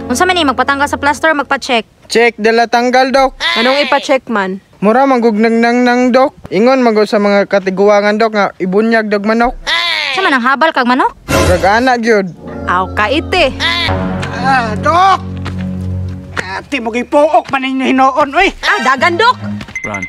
Unsa man ni magpatanggal sa plaster, magpa-check? Check dala tanggal, dok. Anong ipa-check man? Mura manggug nang nang, dok. Ingon magud sa mga katiguangan, dok, nga ibunyag dog manok. Unsa man ang habal kag manok? Murag ana gyud. Aw kaite. Ah, dok! Ate mo gipuok man ninyo hinuon, oy. Ah, dagan, dok. Run.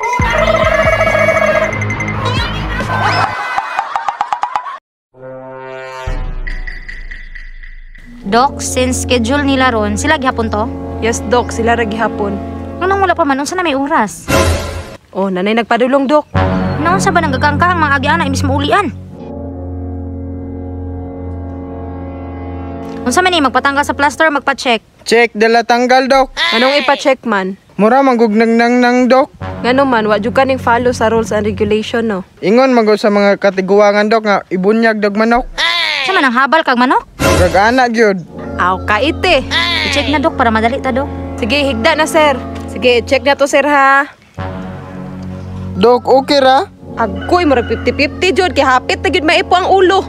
Dok, since schedule nila ron, sila gihapon to? Yes, dok, sila ra gihapon. Anong wala pa man, unsa na may oras? Oh, nanay nagpadulong, dok. Naunsa ba nang gagangkang mga agi ana imbis maulian? Unsa man ni magpatanggal sa plaster, magpa-check? Check dala tanggal, dok. Anong ipa-check man? Mura manggug nang nang nang, dok. Ngano man, wa jud ka ning follow sa rules and regulation, no? Ingon magud sa mga katiguangan, dok, nga ibunyag dog manok. Unsa man ang habal kag manok? Murag ana gyud. Aw kaite. I-check na, dok, para madali ta, dok. Sige, higda na, sir. Sige, check na to, sir, ha. Dok, okay ra? Agoy, murag 50-50 jud kay hapit na gyud maipo ang ulo.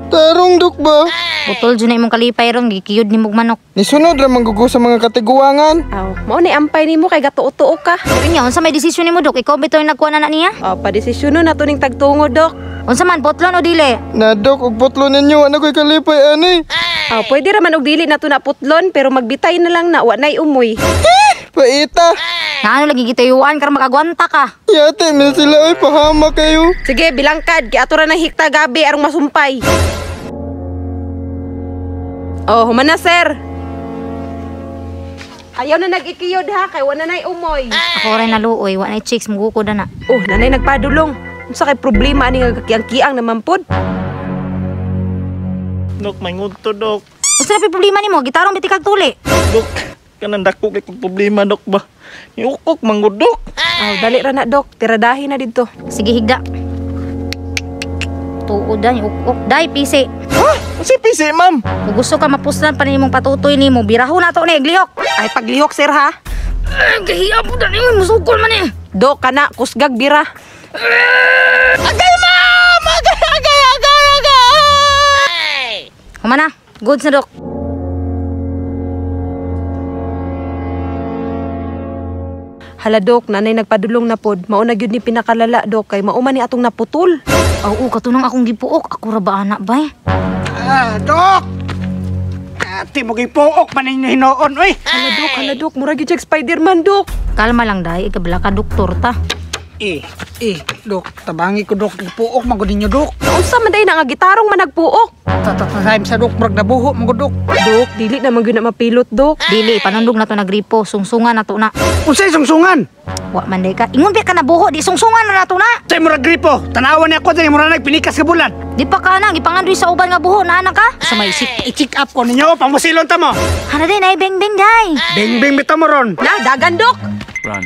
Tarong, dok ba? Putol jud na imong kalipay ron, gikiyod nimog manok. Nisunod ra man sa mga katiguangan. Aw, mao ni ampay nimo kay gatuo-tuo ka. Pero niya, unsa may desisyon nimo, dok? Ikaw bitaw yung nagkuha na na niya? Aw, padesisyon na to ning tagtungo, dok. Unsa man, potlon o dili? Na, dok, og putlo ninyo, ano ko'y kalipay ani? Aw, pwede ra man og dili na to na putlon, pero magbitay na lang na wa nay umoy. Paita. Na ano lagi gitayuan karon makagwanta ka. Yate man sila ay pahama kayo. Sige, bilangkad kay ato ra nang hikta gabi arong masumpay. Oh, human na, sir. Ayaw na nag-ikiyod ha, kay wa na nay umoy. Ako ray naluoy, wa nay chicks mugukod na. Oh, nanay nagpadulong. Unsa kay problema ani nga kakiang-kiang naman pod? Dok, may ngunto, dok. Unsa na problema nimo? Gitarong biti kag tuli. Dok, kanang dako kay kong problema, dok ba? Niukok, manggod, dok. Aw, dali ra na, dok. Tiradahin na didto. Sige, higda. Tuod na, ukok. Day, pisi. Ha? Unsa pisi, ma'am? Kung gusto ka mapuslan pa nimong patutoy nimo, biraho na to ni glihok. Ay paglihok, sir, ha. Ay, gahiya po na nimo, musukol man eh. Dok, kana kusgag bira. Agay, ma'am! Agay, agay, agay, agay! Humana, goods na, dok. Hala, dok, nanay nagpadulong na pod. Mao na gyud ni pinakalala, dok, kay mao man ni atong naputol. Oo, katunang akong gipuok. Ako ra ba anak bay? Ah, dok! Ate mo gipuok man ninyo hinuon, oy. Hala, dok, hala, dok, mura gyud siya Spider-Man, dok. Kalma lang day, ikabla ka doktor ta. Eh, eh, dok, tabangi ko, dok, gipuok man gud ninyo, dok. Unsa man day na nga gitarong man nagpuok? Tatatime sa dok, murag nabuho man gud, dok. Dok, dili na man gyud na mapilot, dok. Dili, panundog na to nagripo, sungsungan na to na. Unsay sungsungan? Wa man day ka. Ingon pa ka nabuho, di sungsungan na to na. Say murag gripo, tanawan ni ako diri murag nagpinikas ka bulan. Di pa ka na, gipangandoy sa uban nga buho, naana ka? Sa may i-check up ko ninyo, pamusilon ta mo. Hana day, nay beng beng day. Bing bing bitaw mo ron. Na, dagan, dok. Run.